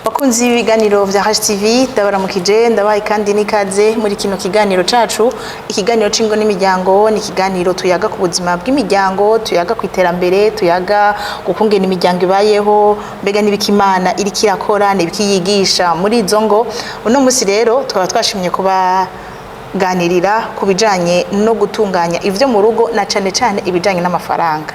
Bakunzi b'ibiganiro vya HTV, ndabaramukije, ndabaye kandi n'ikaze muri kino kiganiro cacu, ikiganiro c'ingo n'imiryango. Ni ikiganiro tuyaga ku buzima bw'imiryango, tuyaga ku iterambere, tuyaga gukungena imiryango ibayeho, mbega n'ibiki Imana iriko irakora, n'ibiki yigisha muri izo ngo. Uno musi rero tukaba twashimye kuba ganirira ku bijanye no gutunganya ivyo mu rugo, na cane cane ibijanye n'amafaranga.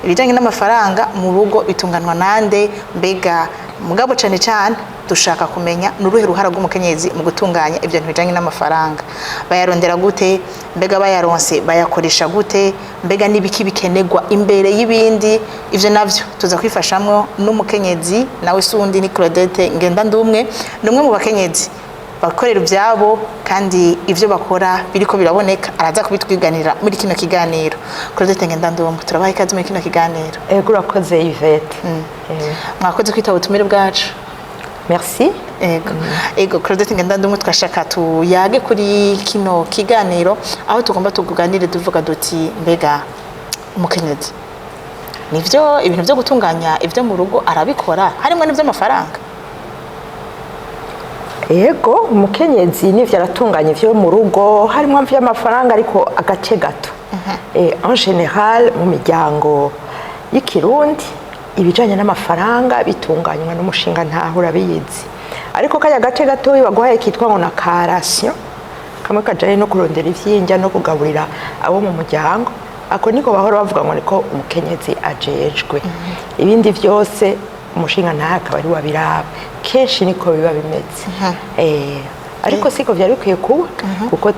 Ibijanye n'amafaranga mu rugo bitunganwa nande? Mbega mugabo cane cane dushaka kumenya n'uruhe ruhara rw'umukenyezi mu gutunganya ibyo bintu bijanye n'amafaranga. Bayarondera gute? Mbega bayaronse bayakoresha gute? Mbega n'ibiki bikenerwa imbere y'ibindi? Ivyo navyo tuza kwifashamwo n'umukenyezi, nawe sundi ni Claudette Ngendandumwe. Ni umwe mu bakenyezi bakorera ibyabo kandi ivyo bakora biriko biraboneka. Araza kubitwiganira muri kino kiganiro. Claudette Ngendandumwe, turabaha ikaze muri kino kiganiro. Ego, urakoze Yvette. Mwakoze kwitaba ubutumire bwacu. Merci. Ego, Claudette Ngendandumwe, twashaka tuyage kuri kino kiganiro aho tugomba tuganire tuvuga duti: mbega umukenyezi nivyo ibintu byo gutunganya ibyo mu rugo arabikora, harimo n'ivy'amafaranga? Ego, umukenyezi nivyo aratunganya ivyo mu rugo, harimo vy'amafaranga, ariko agace gato. En général, mu miryango y'ikirundi ibijanye n'amafaranga bitunganywa n'umushinga ntaho, urabizi. Ariko kaya gace gatoyi baguhaye kitwa ngo na ka ration, kamwe kajanye no kurondera ivyinja no kugaburira abo mu muryango, ako niko bahora bavuga ngo niko umukenyezi ajejwe. Ibindi vyose umushinga ntahe akaba ari wabiraba. Kenshi niko biba bimeze. Ariko siko vyari bikwiye kuba, kuko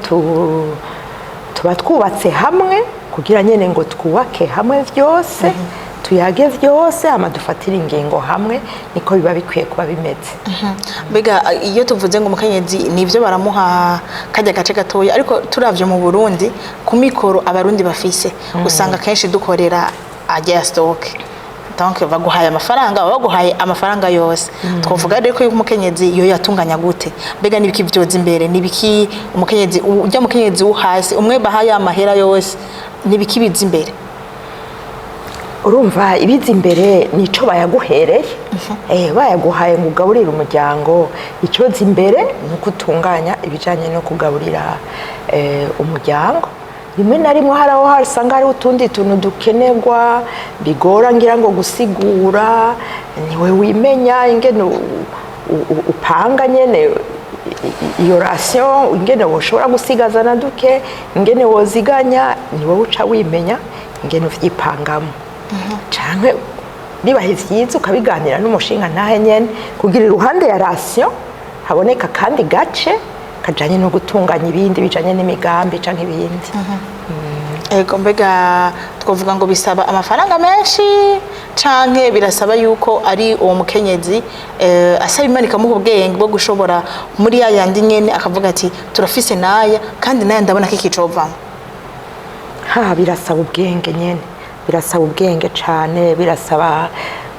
tuba twubatse hamwe kugira nyene ngo twubake hamwe vyose, tuyage vyose, hama dufatire ingingo hamwe. Niko biba bikwiye kuba bimeze. Mbega iyo tuvuze ngo umukenyezi nivyo baramuha kajya gace gatoya, ariko turavye mu Burundi, ku mikoro Abarundi bafise, usanga kenshi dukorera ajya ya stock. Donc baguhaye amafaranga, baba baguhaye amafaranga yose. Twavuga rero ko yuko umukenyezi iyo yatunganya gute? Mbega nibiki vyoza imbere? Nibiki umukenyezi ujya mukenyezi wo hasi, umwe bahaye amahera yose, nibiki biza imbere? Urumva, ibiza imbere nico bayaguhereye. Bayaguhaye ngo ugaburire umuryango, icoza imbere ni uko utunganya ibijanye no kugaburira umuryango. Rimwe na rimwe hari aho usanga hariho utundi tuntu dukenerwa bigora ngira ngo gusigura, niwe wimenya ingene upanga nyene iyo ration, ingene woshobora gusigaza na duke, ingene woziganya. Niwe uca wimenya ingene uvyipangamo, canke bibaye vyiza ukabiganira n'umushinga ntahe nyene, kugira iruhande ya ration haboneka kandi gace kajanye no gutunganya ibindi bijanye n'imigambi canke ibindi. Ego, mbega twavuga ngo bisaba amafaranga menshi, canke birasaba yuko ari uwo mukenyezi asaba Imana ikamuha ubwenge bwo gushobora muri ya yandi nyene akavuga ati: "Turafise naya, kandi naya ndabona ko ikicovamo"? Ha, birasaba ubwenge nyene, birasaba ubwenge cane, birasaba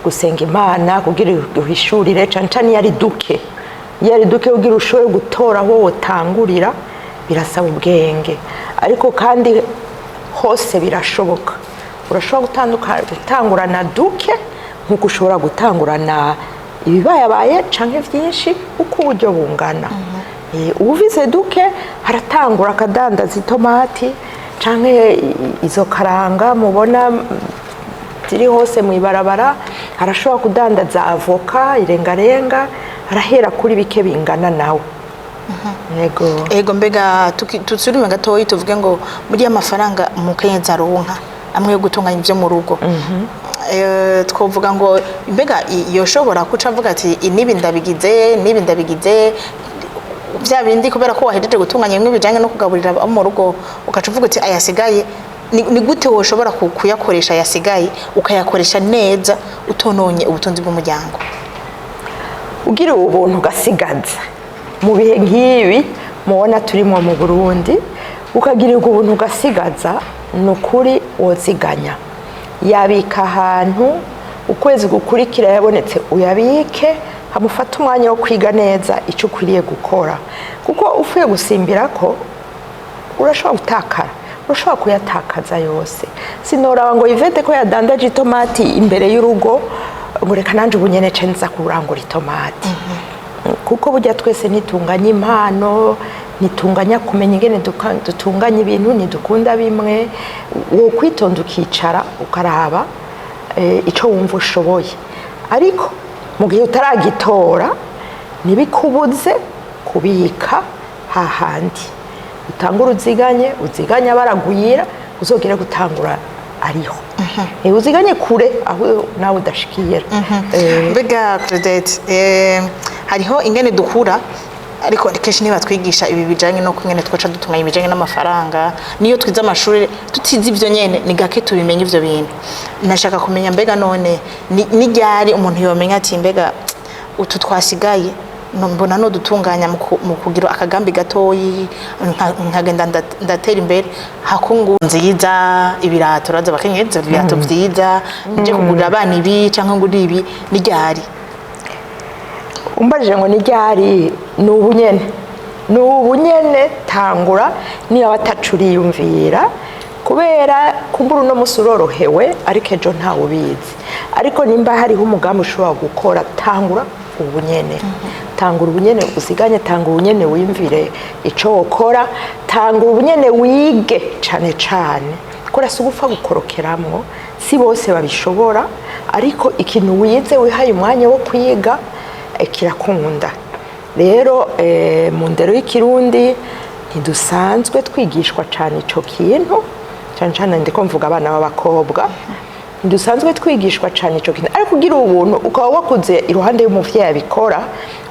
gusenga Imana kugira uhishurire, cane cane iyo ari duke, iyo ari duke kugira ushobore gutora aho wotangurira, birasaba ubwenge. Ariko kandi hose birashoboka. Urashobora gutangurana duke nk'uko ushobora gutangurana ibibayabaye canke vyinshi, uko uburyo bungana. Uwufise duke aratangura akadandaza itomati canke izo karanga mubona ziri hose mu ibarabara, arashobora kudandaza avoka, irengarenga, arahera kuri bike bingana nawe. Yego. Ego, mbega tusubire gatoyi, tuvuge ngo muri ya mafaranga umukenyezi aronka amwe yo gutunganya ibyo mu rugo, twovuga ngo mbega yoshobora kuca avuga ati: "Nibi ndabigize, nibi ndabigize bya bindi", kubera ko wahejeje gutunganya bimwe bijanye no kugaburira abo mu rugo, ugaca uvuga uti: "Ayasigaye", ni gute woshobora kuyakoresha ayasigaye, ukayakoresha neza utononye ubutunzi bw'umuryango? Ugira ubuntu ugasigaza mu bihe nk'ibi mubona turimo mu Burundi, ukagirirwa ubuntu ugasigaza, ni ukuri woziganya, yabika ahantu ukwezi gukurikira yabonetse uyabike, hamufate umwanya wo kwiga neza icyo ukwiriye gukora, kuko ufuye gusimbira ko urashobora gutakara, urashobora kuyatakaza yose. Sinoraba ngo Yvette ko yadandaje itomati imbere y'urugo. Ngo reka nanje ubu nyene ce nza kurangura itomati, kuko burya twese ntitunganya impano, ntitunganya kumenya ingene dutunganya ibintu, ntidukunda bimwe. Wo kwitonda, ukicara, ukaraba ico wumva ushoboye. Ariko mu gihe utaragitora, ntibikubuze kubika hahandi utangura, uziganye, uziganye baragwira, uzogere gutangura ariho. Uziganye kure aho nawe udashikira. Mbega Claudette, hariho ingene dukura, ariko kenshi ntibatwigisha ibi bijanye no kungene twaca dutunganya ibijanye n'amafaranga. Niyo twize amashuri tutize ivyo nyene, ni gake tubimenya ivyo bintu. Nashaka kumenya, mbega none ni ryari umuntu yomenya ati: "Mbega utu twasigaye mbona no dutunganya mu kugira akagambi gatoyi, nkagenda ndatera imbere hakungu nziza, ibirato, raza abakenyezi, ibirato vyiza, nje kugurira abana ibi canke ngurira ibi"? Ni ryari? Umbajije ngo ni ryari, ni ubu nyene, ni ubu nyene. Tangura niba batacuriyumvira, kubera kumbura uno munsi urorohewe, ariko ejo ntawe ubizi. Ariko nimba hariho umugambi ushobora gukora, tangura ubu nyene, tangura ubu nyene uziganye, tangura ubu nyene wiyumvire ico wokora, tangura ubu nyene wige cane cane. Kora, si ugupfa gukorokeramwo, si bose babishobora. Ariko ikintu wize, wihaye umwanya wo kwiga, kirakunda. Rero mu ndero y'ikirundi ntidusanzwe twigishwa cyane ico kintu. Cyane cyane ndiko mvuga abana b'abakobwa, ntidusanzwe twigishwa cyane ico kintu. Ariko ugira ubuntu ukaba wakuze iruhande y'umuvyeyi abikora,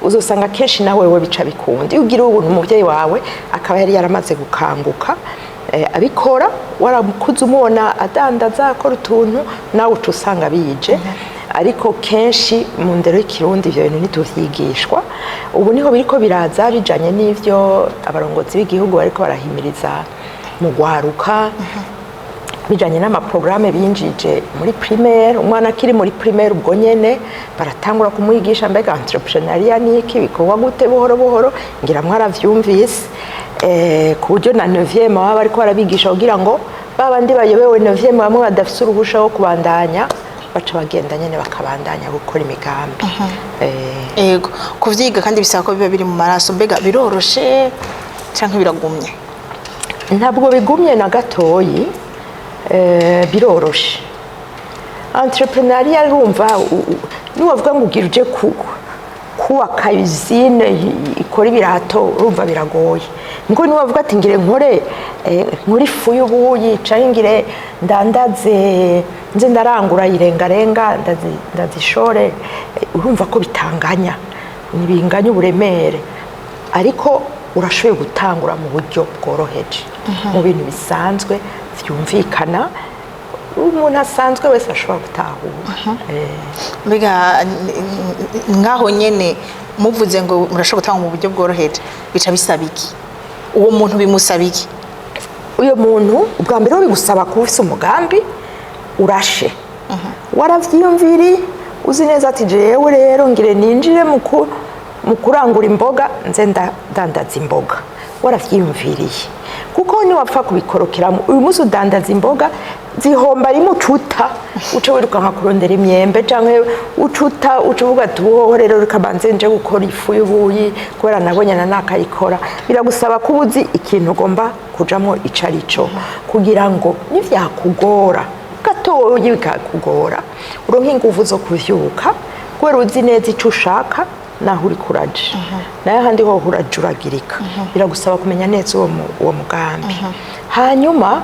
uzosanga kenshi nawe we bica bikunda. Iyo ugira ubuntu umuvyeyi wawe akaba yari yaramaze gukanguka, abikora, warakuze umubona adandaza, akora utuntu, nawe uca usanga bije. Ariko kenshi mu ndero y'ikirundi ivyo bintu ntituvyigishwa. Ubu niho biriko biraza, bijanye n'ivyo abarongozi b'igihugu bariko barahimiriza mu gwaruka, bijanye n'amaprograme binjije muri primaire. Umwana akiri muri primaire, ubwo nyene baratangura kumwigisha mbega entrepreneuriat ni iki, bikorwa gute, buhoro buhoro. Ngira mwaravyumvise, ku buryo na 9e baba bariko barabigisha, kugira ngo babandi bayobewe 9e, bamwe badafise uruhusha wo kubandanya, baca bagenda nyene bakabandanya gukora imigambi. Ego, kuvyiga kandi bisaba ko biba biri mu maraso. Mbega biroroshe canke biragumye? Ntabwo bigumye na gatoyi, biroroshe. Entrepreneuriat, urumva, niwavuga ngo ugira uje kubaka usine ikora ibirato, urumva biragoye. Niko niwavuga ati: "Ngire nkore, nkore ifu y'ubuyi, canke ngire ndandaze, nze ndarangura irengarenga, ndazishore," urumva ko bitanganya, ntibinganya uburemere. Ariko urashoboye gutangura mu buryo bworoheje, mu bintu bisanzwe vyumvikana, umuntu asanzwe wese ashobora gutahura. Mbega ngaho nyene muvuze ngo murashobora gutanga mu buryo bworoheje, bica bisaba iki? Uwo muntu bimusaba iki? Uyo muntu, ubwa mbere ho bigusaba kuba ufise umugambi urashe, waravyiyumviriye, uzi neza ati: "Jewe rero ngire ninjire mu kurangura imboga, nze ndandaza imboga." Waravyiyumviriye, kuko niwapfa kubikorokeramo, uyu munsi udandaza imboga zihomba rimwe, ucuta uce wirukanka kurondera imyembe, canke ucuta uca uvuga ati: "Wowe rero reka banze nje gukora ifu y'ubuyi, kubera nabonye na nakayikora." Biragusaba kuba uzi ikintu ugomba kujamwo ico ari cyo, kugira ngo nivyakugora gatoyi bikakugora, uronke inguvu zo kuvyuka, kubera uzi neza ico ushaka naho uri kuraja. Nayo ahandi ho urajuragirika. Biragusaba kumenya neza uwo mugambi, hanyuma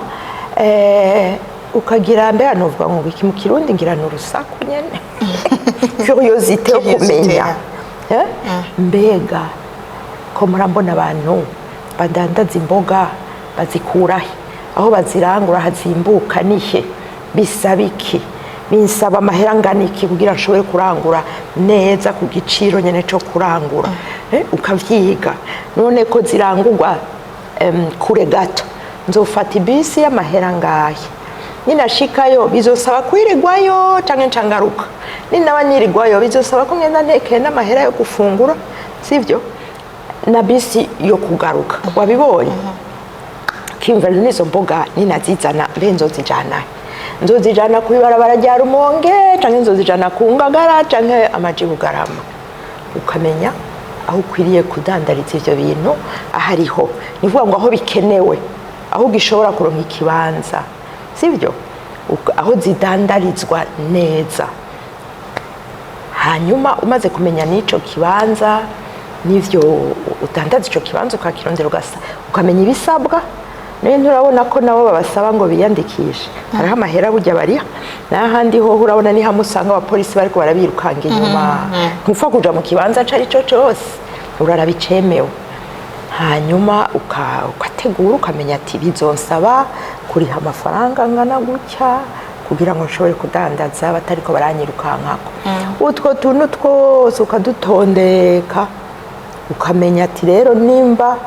ukagira, mbega novuga ngo iki mu kirundi, ngira ni urusaku nyene, curiosité yo Curiosité, kumenya. Eh? Mbega ko murambona abantu badandaza imboga, bazikurahe? Aho bazirangura hazimbuka nihe? Bisaba iki? Binsaba amahera angana iki kugira nshobore kurangura neza ku giciro nyene co kurangura? Ukavyiga. None ko zirangurwa kure gato, nzofata ibisi y'amahera ngahe? Ninashikayo bizosaba kwirirwayo canke ncangaruka? Ninaba nirirwayo, bizosaba ko ngenda ntekeye n'amahera yo gufungura, sivyo, na bisi yo kugaruka. Wabibonye, ukiyumvira n'izo mboga ninazizana, mbe nzozijana? Nzozijana ku ibarabara rya Rumonge, canke nzozijana ku Ngagara, canke amaji Bugarama? Ukamenya aho ukwiriye kudandariza ivyo bintu ahariho, ni ukuvuga ngo aho bikenewe, aho ugishobora kuronka ikibanza, sibyo? Aho zidandarizwa neza. Hanyuma umaze kumenya n'ico kibanza n'ivyo udandaza, ico kibanza ukakirondera, ugasa ukamenya ibisabwa. Nayo nturabona ko nabo babasaba ngo biyandikishe, hariho amahera burya bariha. N'ahandi hoho urabona ni hamwe usanga abapolisi bariko barabirukanga inyuma. Ntupfa kuja mu kibanza ico ari cyo cose, uraraba icemewe, hanyuma ugategura, ukamenya ati bizonsaba kuriha amafaranga angana gutya kugira ngo nshobore kudandaza batariko baranyirukankako. Utwo tuntu twose ukadutondeka, ukamenya ati rero nimba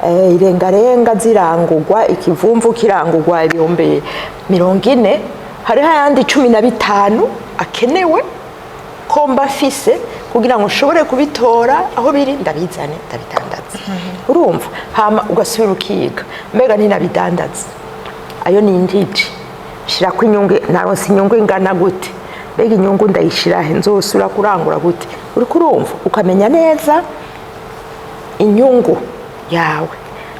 irengarenga zirangurwa, ikivumvu kirangurwa 40,000, hariho ayandi 15 akenewe ko mba mfise kugira ngo nshobore kubitora aho biri, ndabizane, ndabidandaza. Urumva, hama ugasubira ukiga: mbega ninabidandaza, ayo ninjije shirako inyungu, naronse inyungu ingana gute? Mbega inyungu ndayishira he? Nzosubira kurangura gute? Uriko urumva, ukamenya neza inyungu yawe,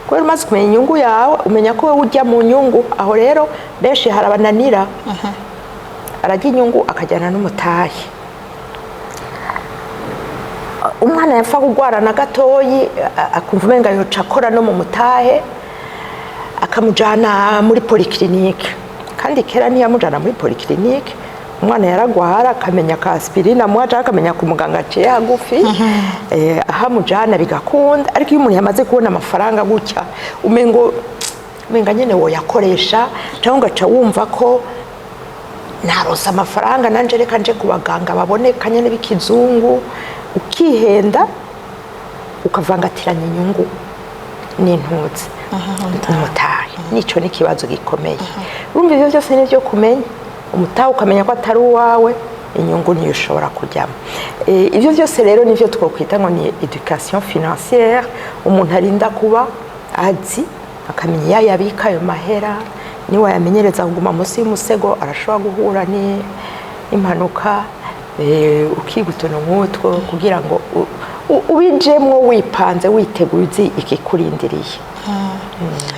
kubera umaze kumenya inyungu yawe, umenya ko wowe ujya mu nyungu. Aho rero benshi harabananira, arajya inyungu akajyana n'umutahe. Umwana yapfa kugwara na gatoyi, akumva umenga yoca akora no mu mutahe, akamujana muri polyclinique. Kandi kera ntiyamujana muri polyclinique. Umwana yaragwara akamenya ka aspirine amuha, canke akamenya ku muganga aciye hagufi, aho amujana bigakunda. Ariko iyo umuntu yamaze kubona amafaranga gutya, umengo umenga nyene woyakoresha, cyangwa ugaca wumva ko naronse amafaranga nanje reka nje ku baganga baboneka nyene b'ikizungu, ukihenda, ukavangatiranya inyungu n'intuzi n'umutahe. Nico ni ikibazo gikomeye. Urumva, ivyo byose nivyo kumenya umutahe, ukamenya ko atari uwawe, inyungu niyo ushobora kujyamo. Ivyo byose rero nivyo twokwita ngo ni éducation financière. Umuntu arinda kuba azi, akamenya iyo ayabika ayo mahera. Niwayamenyereza kuguma munsi y'umusego, arashobora guhura n'impanuka. Ukiga utuntu nk'utwo kugira ngo ubijemwo wipanze, witeguye, uzi ikikurindiriye.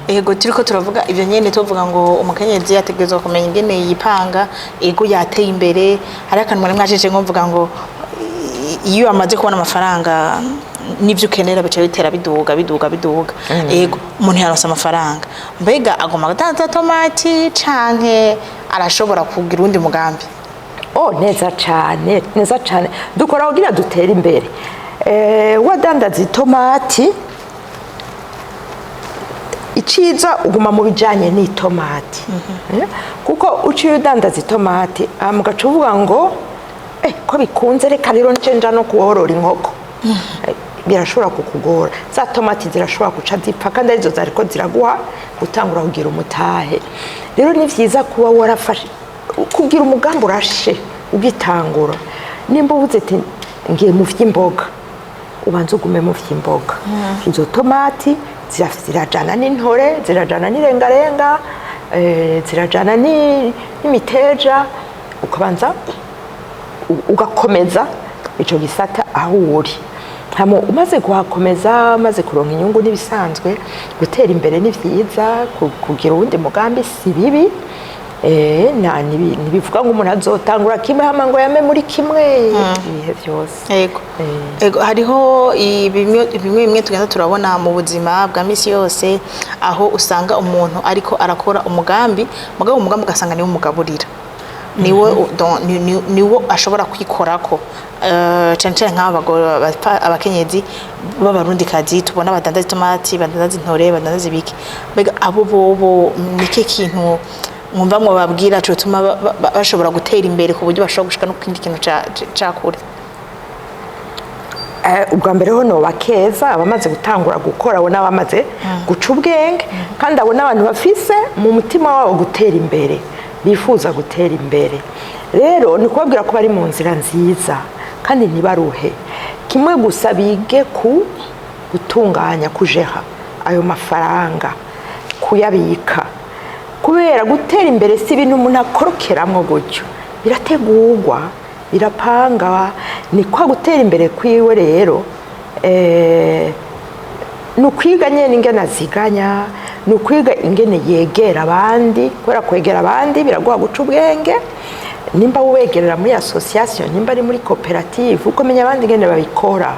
Ego, turiko turavuga ivyo nyene, tuvuga ngo umukenyezi yategerezwa kumenya ingene yipanga. Ego, yateye imbere. Hari akantu mwari mwajeje nko mvuga ngo iyo amaze kubona amafaranga n'ivyo ukenera bica bitera biduga, biduga, biduga. Ego, umuntu yaronse amafaranga, mbega agomba gutanza tomati canke arashobora kugira uwundi mugambi? Oh, neza cyane, neza cyane. Dukora kugira dutere imbere. Wadandaza itomati, iciza uguma mu bijanye n'itomati. Kuko uciye udandaza itomati, hama ugaca uvuga ngo ko bikunze, reka rero nce nja no kuworora inkoko. Birashobora kukugora, za tomati zirashobora guca zipfa kandi arizo zariko ziraguha gutangura kugira umutahe. Rero ni vyiza kuba warafashe kugira umugambi urashe ugitangura. Nimba uvuze ati ngiye mu vy'imboga, ubanza ugume mu vy'imboga. Izo tomati zirajana n'intore, zirajana n'irengarenga, zirajana n'imiteja, ukabanza ugakomeza ico gisata aho uri. Hama umaze kuhakomeza, umaze kuronka inyungu, n'ibisanzwe gutera imbere ni vyiza. Kugira uwundi mugambi si bibi. Ntibivuga ngo umuntu azotangura kimwe hama ngo yame muri kimwe ibihe vyose. Ego, hariho bimwe bimwe tugenda turabona mu buzima bwa misi yose, aho usanga umuntu ariko arakora umugambi, mugabo umugambi ugasanga niwo umugaburira, niwo niwo ashobora kwikorako. Cane cane nk'aba bagore abakenyezi b'abarundikazi tubona badandaza itomati, badandaza intore, badandaza ibiki. Mbega abo bobo niki kintu mwumva mwobabwira cotuma bashobora gutera imbere ku buryo bashobora gushika no ku kindi kintu ca kure? Ubwa mbere ho noba keza abamaze gutangura gukora, abo n'abamaze guca ubwenge, kandi abo n'abantu bafise mu mutima wabo gutera imbere, bifuza gutera imbere. Rero ni kubabwira ko bari mu nzira nziza kandi ntibaruhe. Kimwe gusa, bige ku gutunganya, kujeha ayo mafaranga, kuyabika, kumenya ko Kubera gutera imbere si ibintu umuntu akorokeramwo gutyo, birategurwa, birapanga. Ni kwa gutera imbere kwiwe rero, ni ukwiga nyine ingene aziganya, ni ukwiga ingene yegera abandi, kubera kwegera abandi biraguha guca ubwenge. Nimba wegerera muri association, nimba ari muri koperative, ukamenya abandi ingene babikora.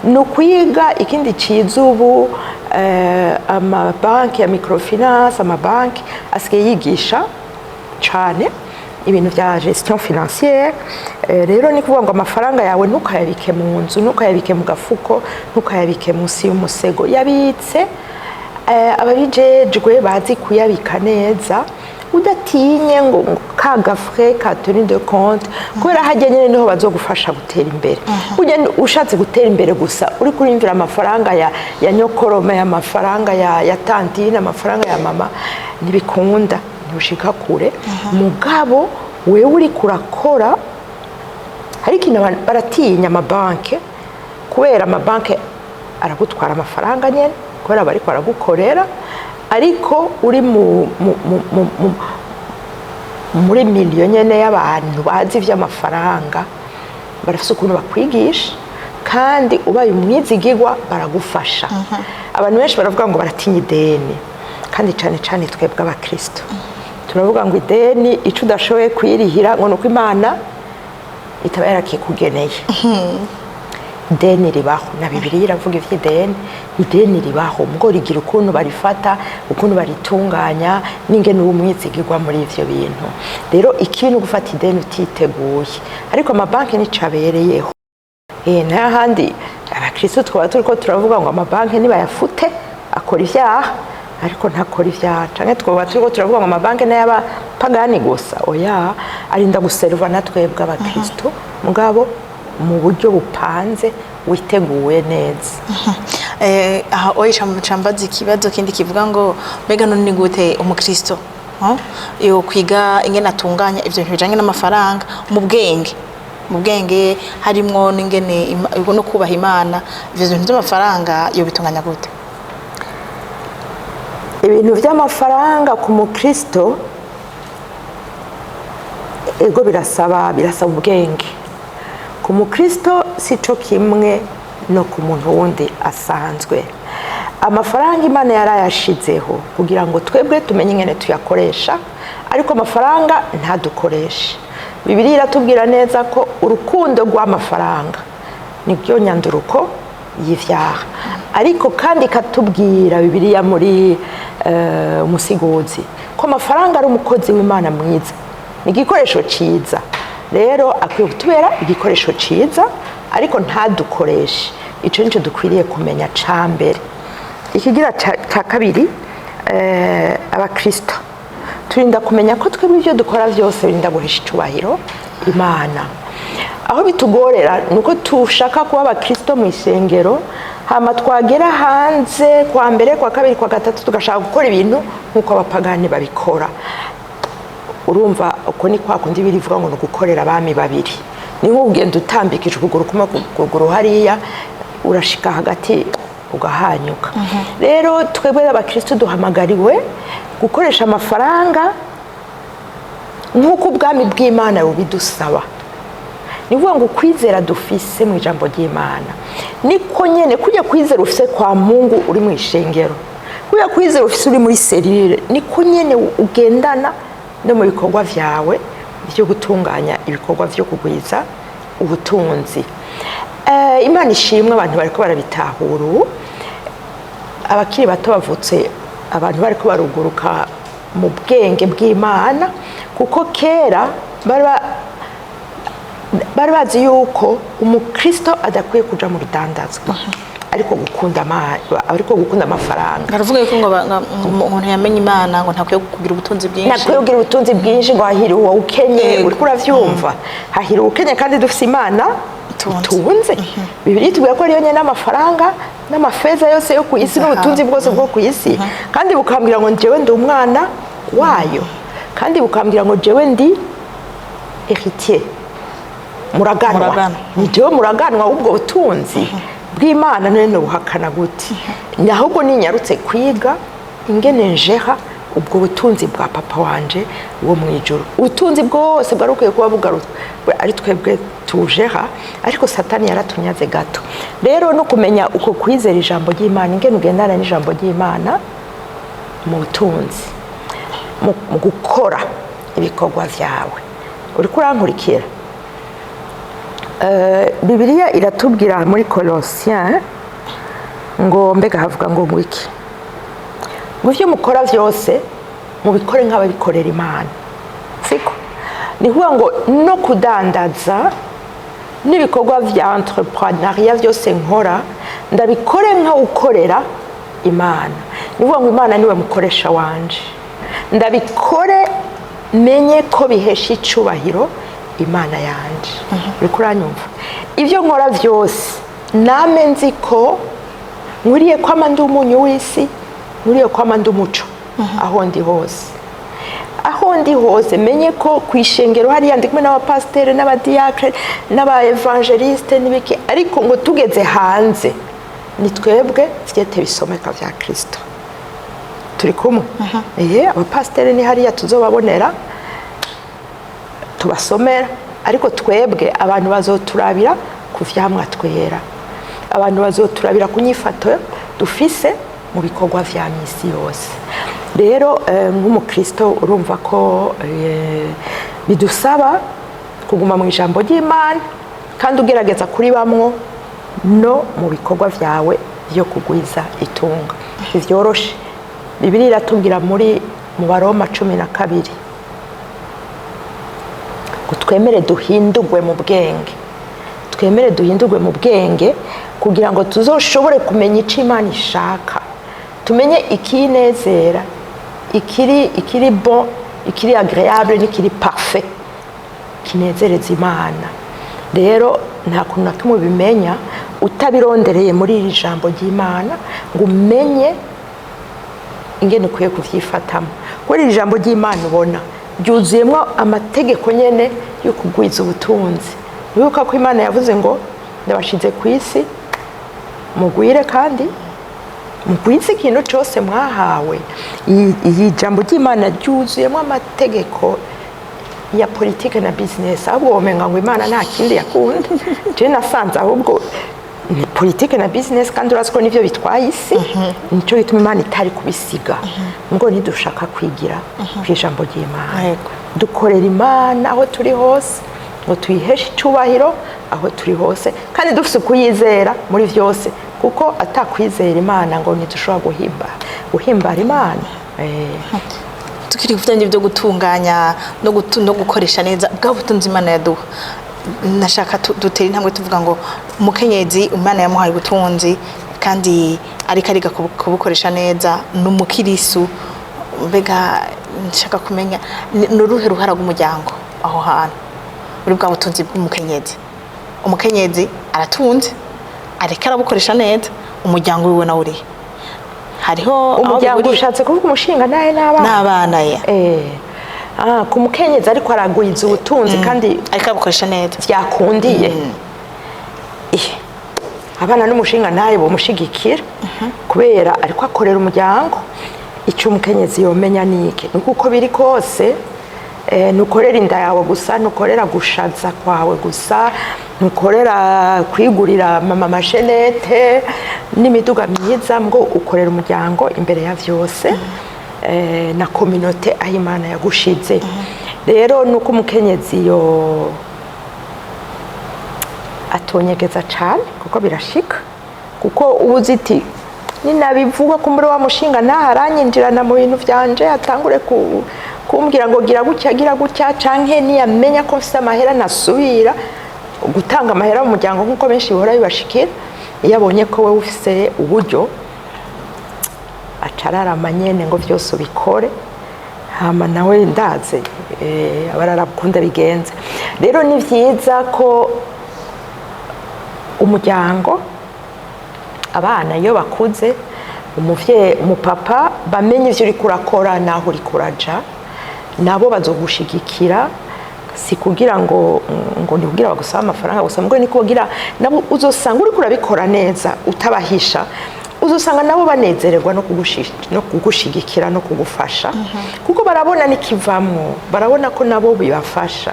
Ni ukwiga ikindi ciza ubu, amabanki ya microfinance, amabanki asigaye yigisha cane ibintu vya gestion financière. Rero ni kuvuga ngo amafaranga yawe ntukayabike mu nzu, ntukayabike mu gafuko, ntukayabike munsi y'umusego. Yabitse ababijejwe bazi kuyabika neza, udatinye ngo ka gafrais ka tenue de compte, kubera hajya nyine niho bazogufasha gutera imbere. Burya ushatse gutera imbere gusa uri kurimvira amafaranga ya nyokorome, amafaranga ya tantine, amafaranga ya mama, ntibikunda, ntushika kure. Mugabo wewe uri kurakora, hari ikintu abantu baratinya amabanke, kubera amabanke aragutwara amafaranga nyene, kubera bariko baragukorera. Ariko uri muri milieu nyene y'abantu bazi ivy'amafaranga, barafise ukuntu bakwigisha, kandi ubaye umwizigirwa baragufasha. Abantu benshi baravuga ngo baratinya ideni, kandi cane cane twebwe abakristo turavuga ngo ideni ico udashoboye kwirihira, ngo nuko Imana itaba yarakikugeneye. Ideni ribaho, na Bibiliya iravuga ivy'ideni. Ideni ribaho, ubwo rigira ukuntu barifata, ukuntu baritunganya, n'ingene uba umwizigirwa muri ivyo bintu. Rero ikibi ni ugufata ideni utiteguye, ariko amabanki nico abereyeho. N'ahandi abakristo twaba turiko turavuga ngo amabanki nibayafute akora ivyaha, ariko ntakora ivyaha. Canke twaba turiko turavuga ngo amabanki n'ay'abapagani gusa. Oya, arinda guserva na twebwe abakristo, mugabo mu buryo bupanze, witeguye neza. Aha oya, cambaza ikibazo kindi kivuga ngo mbega none ni gute umukristo, yo kwiga ingene atunganya ivyo bintu bijanye n'amafaranga mu bwenge, harimwo n'ingene no kubaha Imana? Ivyo bintu by'amafaranga yo bitunganya gute? Ibintu by'amafaranga ku mukristo, ego, birasaba ubwenge ku mukristo, si cyo kimwe no ku muntu wundi asanzwe. Amafaranga Imana yarayashizeho kugira ngo twebwe tumenye ingene tuyakoresha, ariko amafaranga ntadukoreshe. Bibiliya iratubwira neza ko urukundo rw'amafaranga nibyo nyanduruko y'ivyaha. Ariko kandi ikatubwira Bibiliya muri Umusiguzi ko amafaranga ari umukozi w'Imana mwiza, ni igikoresho ciza. Rero akwiye kutubera igikoresho ciza, ariko ntadukoreshe. Ico nico dukwiriye kumenya ca mbere. Ikigira ca kabiri, abakristo turinda kumenya ko twebwe ibyo dukora byose birinda guhesha icubahiro Imana. Aho bitugorera ni uko tushaka kuba abakristo mu isengero, hama twagera hanze kwa mbere, kwa kabiri, kwa gatatu, tugashaka gukora ibintu nk'uko abapagani babikora. Urumva, uko ni kwa kundi birivuga ngo ni ugukorera abami babiri. Ni nko kugenda utambikije ukuguru kumwe ku kuguru hariya, urashika hagati ugahanyuka. Rero twebwe abakristo duhamagariwe gukoresha amafaranga nk'uko ubwami bw'Imana bubidusaba. Ni ukuvuga ngo ukwizera dufise mu ijambo ry'Imana niko nyene kujya kwizera ufise kwa Mungu uri mu ishengero, kujya kwizera ufise uri muri cellule, niko nyene ugendana no mu bikorwa vyawe byo gutunganya ibikorwa vyo kugwiza ubutunzi. Imana ishimwe, abantu bariko barabitahura ubu. Abakiri bato bavutse, abantu bariko baruguruka mu bwenge bw'Imana, kuko kera bari bazi yuko umukristo adakwiye kuja mu rudandazwa, ariko gukunda amafaranga. Baravuga yuko ngo umuntu yamenye Imana ngo ntakwiye kugira ubutunzi bwinshi. Ntakwiye kugira ubutunzi bwinshi, ngo hahira uwo ukenye. Yego. Uriko uravyumva? Hahira ukenye, kandi dufise Imana Itunze. itunze. Bibiliya itubwira ko ariyo nyene n'amafaranga n'amafeza yose yo ku isi n'ubutunzi bwose bwo ku isi, kandi bukambwira ngo njyewe ndi umwana wayo, kandi bukambwira ngo jewe ndi héritier, muraganwa. Muraganwa. Ni jewe muraganwa w'ubwo butunzi bw'Imana. None buhakana gute? Ni ahubwo ninyarutse kwiga ingene njeha Ubwo butunzi bwa papa wanje wo mu ijuru, ubutunzi bwose bwari bukwiye kuba bugarutswe ari twebwe tujera, ariko Satani yaratunyaze gato. Rero no kumenya uko kwizera ijambo ry'Imana, ingene ugendana n'ijambo ry'Imana mu butunzi, mu gukora ibikorwa vyawe. Uriko urankurikira? Bibiliya iratubwira muri Colossiens ngo, mbega havuga ngo ngwiki? Ngo ivyo mukora vyose mubikore nk'ababikorera Imana. Siko? Ni kuvuga ngo no kudandaza n'ibikorwa vya entrepreneuriat byose nkora, ndabikore nk'ukorera Imana. Ni ukuvuga ngo Imana niwe mukoresha wanje, ndabikore menye ko bihesha icubahiro Imana yanje. Uriko uranyumva? Ibyo nkora byose name nzi ko nkwiriye kwama ndi umunyu w'isi, nkwiriye kwama ndi umuco aho ndi hose. Aho ndi hose menye ko ku ishengero hariya ndi kumwe n'abapasiteri n'abadiyakre n'abaevangeliste n'ibiki, ariko ngo tugeze hanze ni twebwe vyete bisomeka vya Kristo. Turi kumwe? Abapasiteri ni hariya tuzobabonera, tubasomera, ariko twebwe abantu bazoturabira ku vyamwa twera, abantu bazoturabira ku nyifato dufise mu bikorwa vya misi yose. Rero nk'umukristo urumva ko bidusaba kuguma mu ijambo ry'Imana kandi ugerageza kuribamwo no mu bikorwa vyawe vyo kugwiza itunga. Ntivyoroshe. Bibiliya iratubwira muri mu Baroma 12 ngo twemere duhindurwe mu bwenge, twemere duhindurwe mu bwenge kugira ngo tuzoshobore kumenya icyo Imana ishaka, tumenye ikiyinezera, ikiri bon, ikiri agréable n'ikiri parfait, kinezereza Imana. Rero nta kuntu na kimwe ubimenya utabirondereye muri iri jambo ry'Imana ngo umenye ingene ukwiye kuvyifatamo, kubera iri jambo ry'Imana ubona ryuzuyemo amategeko nyene yo kugwiza ubutunzi. Wibuka ko Imana yavuze ngo ndabashize ku isi mugwire kandi mugwize ikintu cyose mwahawe. Iyi jambo ry'Imana ryuzuyemo amategeko ya politike na business. Ahubwo womenga ngo Imana nta kindi yakunda. Je nasanze ahubwo ni politike na business, kandi urazi ko nivyo bitwaye isi. Nico gituma Imana itari kubisiga ngo ntidushaka kwigira ku ijambo ry'Imana. Dukorera Imana aho turi hose, ngo tuyiheshe icubahiro aho turi hose, kandi dufise ukuyizera muri vyose, kuko atakwizera Imana ngo ntidushobora guhimbara Imana. Tukiri ku bijyanye byo gutunganya no gukoresha neza bwa butunzi Imana yaduha, nashaka dutere intambwe tuvuga ngo umukenyezi Imana yamuhaye ubutunzi kandi ariko ariga kubukoresha neza, ni umukirisu. Mbega nshaka kumenya ni uruhe ruhara rw'umuryango aho hantu muri bwa butunzi bw'umukenyezi? Umukenyezi aratunze, ariko arabukoresha neza, umuryango wiwe nawe urihe? Hariho aho Umuryango? bihuriye? Ushatse kuvuga umushinga nawe n'abana? N'abana ye. Ku mukenyezi ariko aragwiza ubutunzi kandi ariko arabukoresha neza. Byakundiye. Abana n'umushinga nawe bomushigikira kubera ariko akorera umuryango. Icyo umukenyezi yomenya ni iki? Ni uko biri kose, ntukorera inda yawe gusa, ntukorera gushaza kwawe gusa, ntukorera kwigurira mama mashenete n'imiduga myiza, ngo ukorera umuryango imbere ya vyose, na communauté aho Imana yagushize. Rero nuko umukenyezi yo atonyegeza cyane, kuko birashika, kuko uba uzi iti ninabivuga ko muri wa mushinga ntaho aranyinjirana mu bintu byanje, atangure kumbwira ngo gira gutya, gira gutya, canke niyamenya ko mfise amahera nasubira gutanga amahera mu muryango, nk'uko benshi bihora bibashikira. Iyo abonye ko wowe ufise uburyo, acararama nyene ngo vyose ubikore, hama nawe ndaze aba ararabukunda bigenze. Rero ni vyiza ko umuryango, abana iyo bakuze, umuvyeyi, umupapa, bamenye ivyo uriko urakora naho uriko uraja, nabo bazogushigikira. Si kugira ngo ni kugira bagusaba amafaranga gusa, ngo ni kugira nabo uzosanga uriko urabikora neza, utabahisha. Uzosanga nabo banezererwa no kugushigikira no kugufasha, kuko barabona n'ikivamwo, barabona ko nabo bibafasha.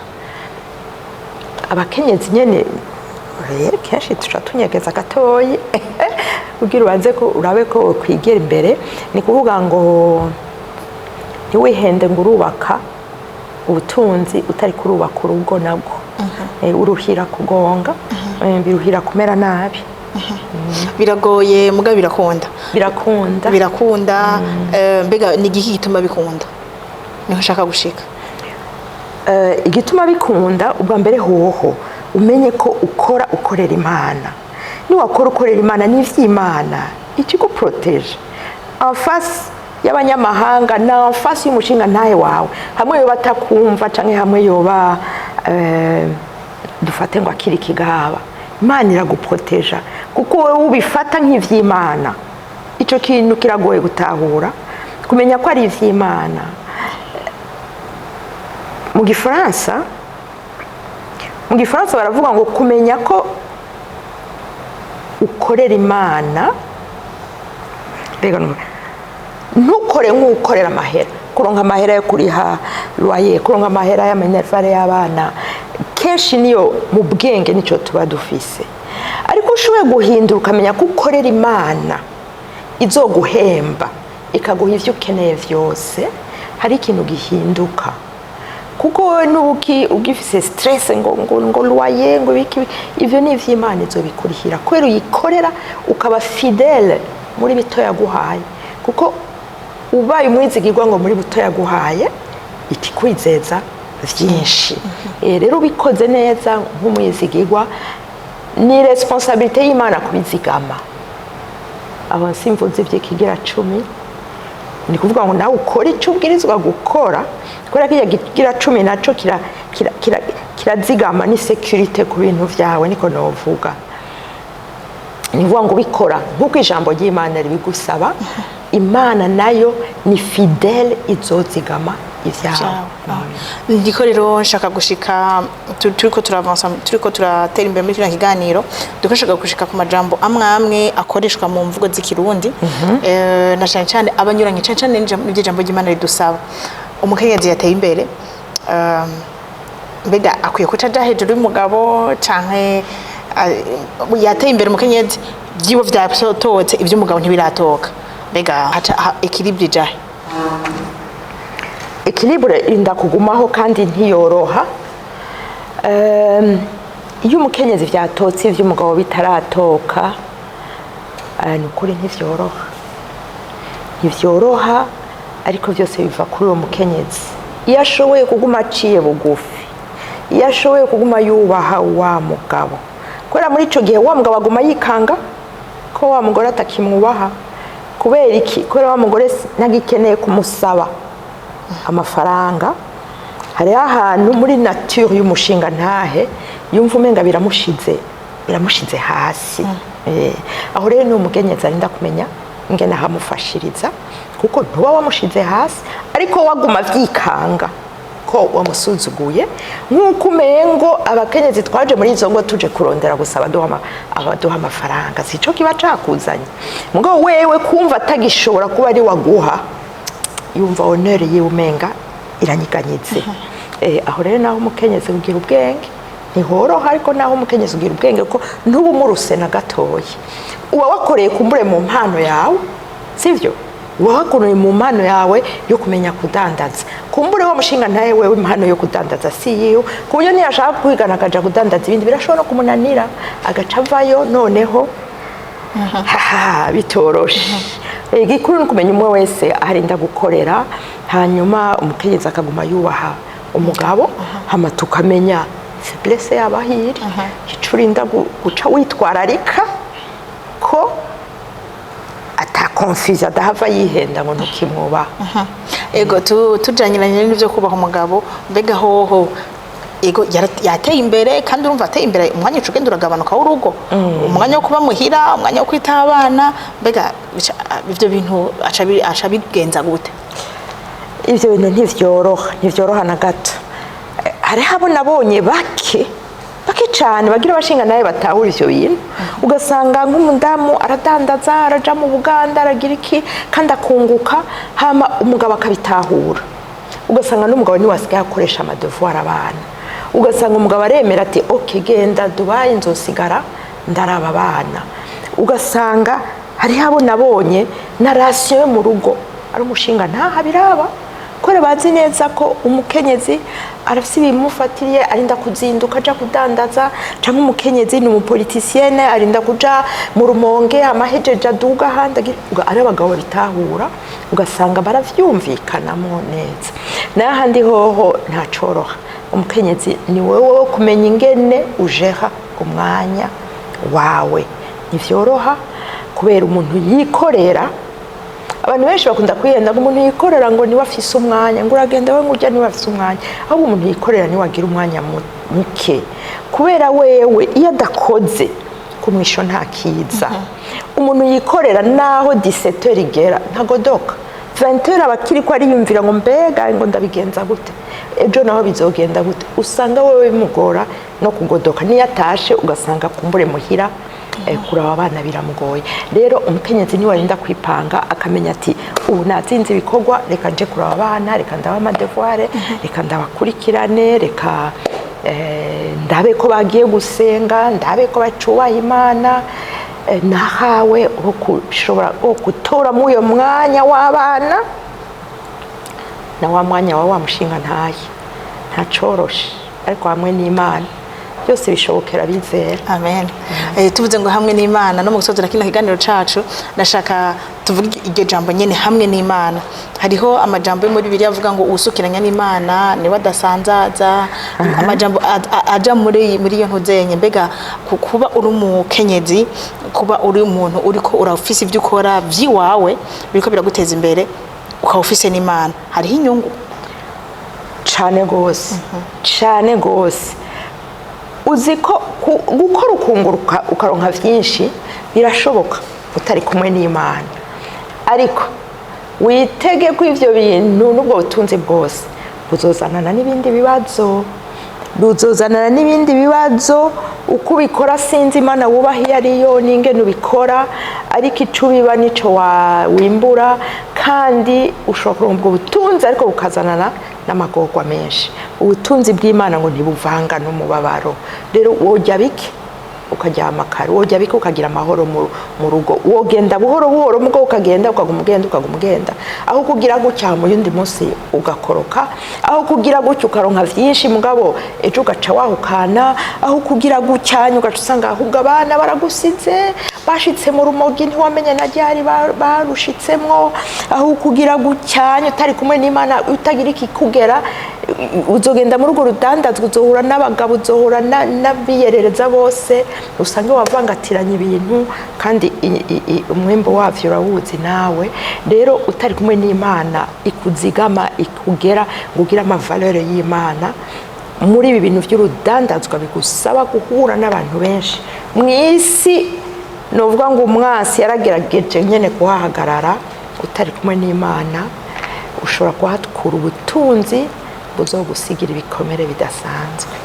Abakenyezi nyene rero kenshi tuca tunyegeza gatoyi kugira ubanze ko urabe ko kwigera imbere. Ni kuvuga ngo ntiwihende ngo urubaka ubutunzi utari kurubaka urugo nabwo. Uruhira kugonga, biruhira kumera nabi. Biragoye, muga birakunda. Birakunda. Birakunda. Mbega ni igiki gituma bikunda? Niho nshaka gushika. Igituma bikunda, ubwa mbere hoho umenye ko ukora ukorera Imana. Niwakora ukorera Imana n'ivy'Imana ikiguproteje en face y'abanyamahanga na en face y'umushinga ntahe wawe, hamwe yoba atakumva canke hamwe yoba dufate ngo akiri ikigaba, Imana iraguproteja kuko wowe ubifata nk'ivy'Imana. Ico kintu kiragoye gutahura, kumenya ko ari ivy'Imana. Mu gifaransa baravuga ngo kumenya ko ukorera Imana. Mbega ntukore nk'ukorera amahera, kuronka amahera yo kuriha loyer, kuronka amahera y'ama minerval y'abana. Kenshi niyo mu bwenge nicyo tuba dufise, ariko ushoboye guhindura ukamenya ko ukorera Imana izoguhemba ikaguha ivyo ukeneye vyose, hari ikintu gihinduka, kuko wowe nubuki ugifise stress ngo loyer, ngo ibiki. Ivyo ni ivy'Imana izobikurihira kubera uyikorera, ukaba fidèle muri bito yaguhaye, kuko ubaye umwizigirwa ngo muri buto yaguhaye ikikwizeza vyinshi. Rero ubikoze neza nk'umwizigirwa, ni responsabilité y'Imana kubizigama. Aho simvuze ivy'ikigira cumi, ni kuvuga ngo nawe ukore icyo ubwirizwa gukora, kubera ko iyo kigira cumi naco kirazigama, ni sécurité ku bintu vyawe. Niko novuga, ni ukuvuga ngo ubikora nk'uko ijambo ry'Imana ribigusaba, Imana nayo ni fidèle, izozigama ivyawe. Ndiko rero nshaka gushika, turiko turavansa, turiko turatera imbere muri kino kiganiro, ndiko nshaka gushika ku majambo amwe amwe akoreshwa mu mvugo z'Ikirundi, na cyane cyane abanyuranye cyane cyane n'iby'ijambo ry'Imana ridusaba. Umukenyezi yateye imbere, mbega akwiye kuca aja hejuru y'umugabo, canke yateye imbere umukenyezi vyiwe vyatotse, ivy'umugabo ntibiratoka, mbega haca équilibre ijahe? Équilibre irinda kugumaho kandi ntiyoroha. Iyo umukenyezi vyatotse ivy'umugabo bitaratoka, ni ukuri ntivyoroha, ntivyoroha, ariko byose biva kuri uwo mukenyezi. Iyo ashoboye kuguma aciye bugufi, iyo ashoboye kuguma yubaha wa mugabo, kubera muri ico gihe wa mugabo aguma yikanga ko wa mugore atakimwubaha. Kubera iki? Kubera wa mugore ntagikeneye kumusaba amafaranga. Hariho ahantu muri nature y'umushinga ntahe yumva umenga biramushize hasi. Aho rero ni umukenyezi arinda kumenya ingene ahamufashiriza, kuko ntuba wamushize hasi, ariko waguma vyikanga ko wamusuzuguye, nk'uko umengo abakenyezi twaje muri izo ngo tuje kurondera gusa abaduha amafaranga. Sico kiba cakuzanye. Mugabo wewe kumva atagishobora kuba ari waguha, yumva honneur yiwe umenga iranyiganyitse. Aho rero naho umukenyezi ugira ubwenge, ntihoroha, ariko naho umukenyezi ugira ubwenge, ko ntuba umuruse na gatoya, uba wakoreye kumbure mu mpano yawe, sivyo? Uba wakoreye mu mpano yawe yo kumenya kudandaza. Kumbure wa mushinga ntaye wewe impano yo kudandaza si yiwe, ku buryo niyashaka kwigana akaja kudandaza ibindi birashobora no kumunanira, agaca avayo noneho haha bitoroshe. Igikuru ni ukumenya umwe wese arinda gukorera, hanyuma umukenyezi akaguma yubaha umugabo, hama tukamenya faiblesse yaba aho iri, ico urinda guca witwararika ko ata confusion, adahava yihenda ngo ntukimwubaha. Ego, tujanyiranye n'ibyo kubaha umugabo, mbega hoho ego yateye imbere, kandi urumva ateye imbere, umwanya uca ugenda uragabanuka w'urugo, umwanya wo kuba muhira, umwanya wo kwitaho abana, mbega ivyo bintu aca bigenza gute? Ivyo bintu ntivyoroha, ntivyoroha na gato. Hariho abo nabonye bake bake. Cyane bagira abashinga nawe batahura ivyo bintu. Ugasanga nk'umudamu aradandaza, araja mu Buganda, aragira iki, kandi akunguka, hama umugabo akabitahura. Ugasanga n'umugabo niwe asigaye akoresha ama devoirs abana. Ugasanga umugabo aremera ati: "OK, genda Dubayi, nzosigara ndaraba abana." Ugasanga hariho abo nabonye na ration yo mu rugo ari umushinga ntaha biraba, kubera bazi neza ko umukenyezi arafise ibimufatiriye, arinda kuzinduka aja kudandaza, canke umukenyezi ni umu politicienne, arinda kuja mu Rumonge, amahejeje aduga ahandi ari abagabo babitahura. Ugasanga baravyumvikanamo neza. Nayo ahandi hoho ntacoroha. Umukenyezi ni wowe wo kumenya ingene ujera umwanya wawe. Ntivyoroha, kubera umuntu yikorera, abantu benshi bakunda kwihenda ngo umuntu yikorera ngo niwe afise umwanya, ngo uragenda we ngo ujya niwe afise umwanya. Ahubwo umuntu yikorera niwe agira umwanya muke, kubera wewe iyo adakoze ku mwisho nta kiza. Umuntu yikorera naho 17 igera ntagodoka, 20 aba akiri ko ariyumvira ngo: "Mbega ngo ndabigenza gute? Ejo naho bizogenda gute?" Usanga wewe bimugora no kugodoka. Niyo atashe, ugasanga kumbure muhira kuraba abana biramugoye. Rero umukenyezi niwe arinda kwipanga, akamenya ati: "Ubu natsinze ibikorwa, reka nje kuraba abana, reka ndabe ama devoirs, reka ndabakurikirane, reka ndabe ko bagiye gusenga, ndabe ko bacubaha Imana." Nahawe wo kushobora wo gutoramo uyo mwanya w'abana na wa mwanya wa mushinga ntaye. Ntacoroshe, ariko hamwe n'Imana byose bishobokera bizera. Amen. Tuvuze ngo hamwe n'Imana, no mu gusozera kino kiganiro cacu ndashaka tuvuge iryo jambo nyene, hamwe n'Imana. Hariho amajambo yo muri Bibiliya avuga ngo uwusukiranya n'Imana niwe adasanzaza, amajambo aja muri iyo ntuzenye. Mbega kuba uri umukenyezi, kuba uri umuntu uriko urafise ibyo ukora vyiwawe biriko biraguteza imbere, ukaba ufise n'Imana, hariho inyungu? Cane gose, cane gose. Uzi ko gukora ukunguruka ukaronka vyinshi birashoboka utari kumwe n'Imana, ariko witege ko ivyo bintu n'ubwo butunzi bwose buzozanana n'ibindi bibazo, buzozanana n'ibindi bibazo. Uko ubikora, sinzi Imana wubaha iyo ariyo n'ingene ubikora, ariko ico ubiba nico wimbura. Kandi ushobora kuronka ubwo butunzi, ariko bukazanana n'amagorwa menshi. Ubutunzi bw'Imana ngo ntibuvanga n'umubabaro. Rero wojya bike ukaryama kare, wojya bike ukagira amahoro mu rugo, wogenda buhoro buhoro mugo ukagenda, ukaguma ugenda, ukaguma ugenda, aho kugira gutya mu yundi munsi ugakoroka, aho kugira gutya ukaronka vyinshi mugabo ejo ugaca wahukana, aho kugira gutya ugaca usanga ahubwo abana baragusize, bashitse mu Rumogi, ntiwamenye na ryari barushitsemwo, aho kugira gutya utari kumwe n'Imana, utagira ikikugera, uzogenda muri urwo rudandazwa, uzohura n'abagabo, uzohura n'abiyerereza bose, usange wavangatiranya ibintu, kandi umwimbo wavyo urawuzi nawe. Rero utari kumwe n'Imana ikuzigama, ikugera ngo ugire ama valeurs y'Imana muri ibi bintu by'urudandazwa bigusaba guhura n'abantu benshi mu isi, novuga ngo umwasi yaragerageje nyene kuhahagarara. Utari kumwe n'Imana ushobora kuhakura ubutunzi buzogusigira ibikomere bidasanzwe.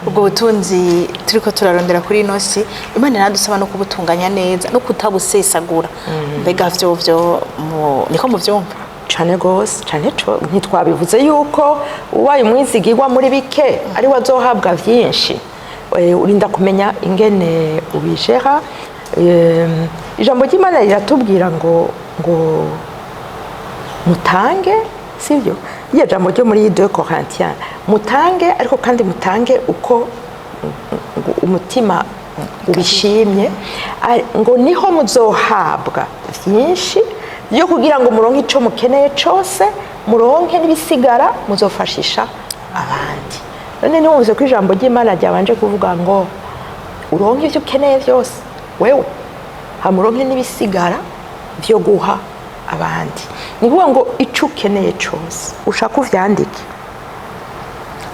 Ubwo butunzi turiko turarondera kuri ino si, Imana iradusaba no kubutunganya neza no kutabusesagura. Mbega vyovyo niko muvyumva? Cane gose, cane. Co ntitwabivuze yuko ubaye umwizigirwa muri bike ari we azohabwa vyinshi? Urinda kumenya ingene ubijera. Ijambo ry'Imana riratubwira ngo mutange, sibyo? Iryo jambo ryo muri 2 Corinthiens, mutange, ariko kandi mutange uko umutima ubishimye, ngo niho muzohabwa vyinshi byo kugira ngo muronke ico mukeneye cose, muronke n'ibisigara muzofashisha abandi. None ntiwumvise ko ijambo ry'Imana ryabanje kuvuga ngo uronke ivyo ukeneye vyose wewe, hamuronke n'ibisigara vyo guha abandi? Ni ukuvuga ngo ico ukeneye cose ushaka uvyandike.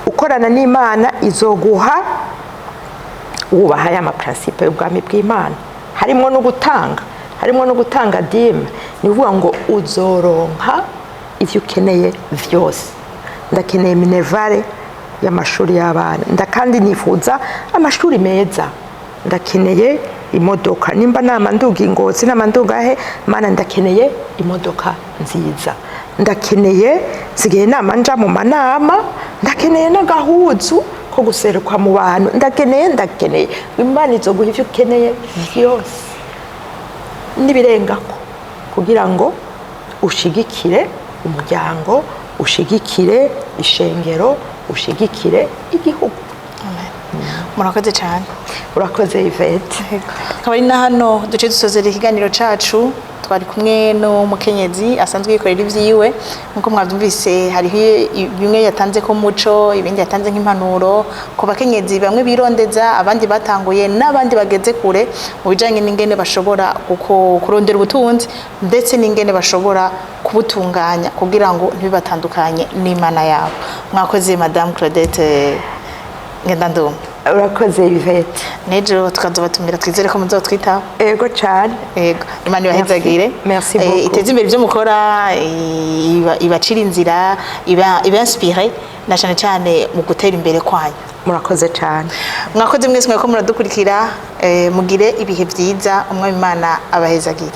Ukorana n'Imana izoguha, wubaha ya ma principes y'ubwami bw'Imana, harimo no gutanga, harimo no gutanga dîme. Ni ukuvuga ngo uzoronka ivyo ukeneye vyose. Ndakeneye minerval. y'amashuri y'abana. Kandi nifuza amashuri meza, ndakeneye imodoka. Nimba nama nduga Ingozi, nama nduga he, Mana, ndakeneye imodoka nziza. Ndakeneye, nsigaye nama nja mu manama, ndakeneye n'agahuzu ko guseruka mu bantu. Ndakeneye. Imana izoguha ivyo ukeneye vyose n'ibirengako kugira ngo ushigikire umuryango, ushigikire ishengero, ushigikire igihugu. Murakoze cyane. Urakoze, Yvette. Akaba ari na hano duce dusozera ikiganiro cacu. Twari kumwe n'umukenyezi asanzwe yikorera ibyiwe. Nk'uko mwabyumvise, hariho bimwe yatanze ko muco, ibindi yatanze nk'impanuro ku bakenyezi bamwe birondeza, abandi batanguye n'abandi bageze kure mu bijanye n'ingene bashobora kurondera ubutunzi, ndetse n'ingene bashobora kubutunganya kugira ngo ntibibatandukanye n'Imana yabo. Mwakoze, Madame Claudette Ngendandumwe. Urakoze, Yvette. N'ejo tukazobatumira, twizere ko muzotwitaho. Ego cyane. Yego, Imana ibahezagire. Merci Eh, beaucoup. iteze imbere ibyo mukora, ibacira inzira, iba inspire na cyane cyane mu gutera imbere kwanyu. Murakoze cyane. Mwakoze mwese mweko muradukurikira. Mugire ibihe byiza, Umwami Imana abahezagire.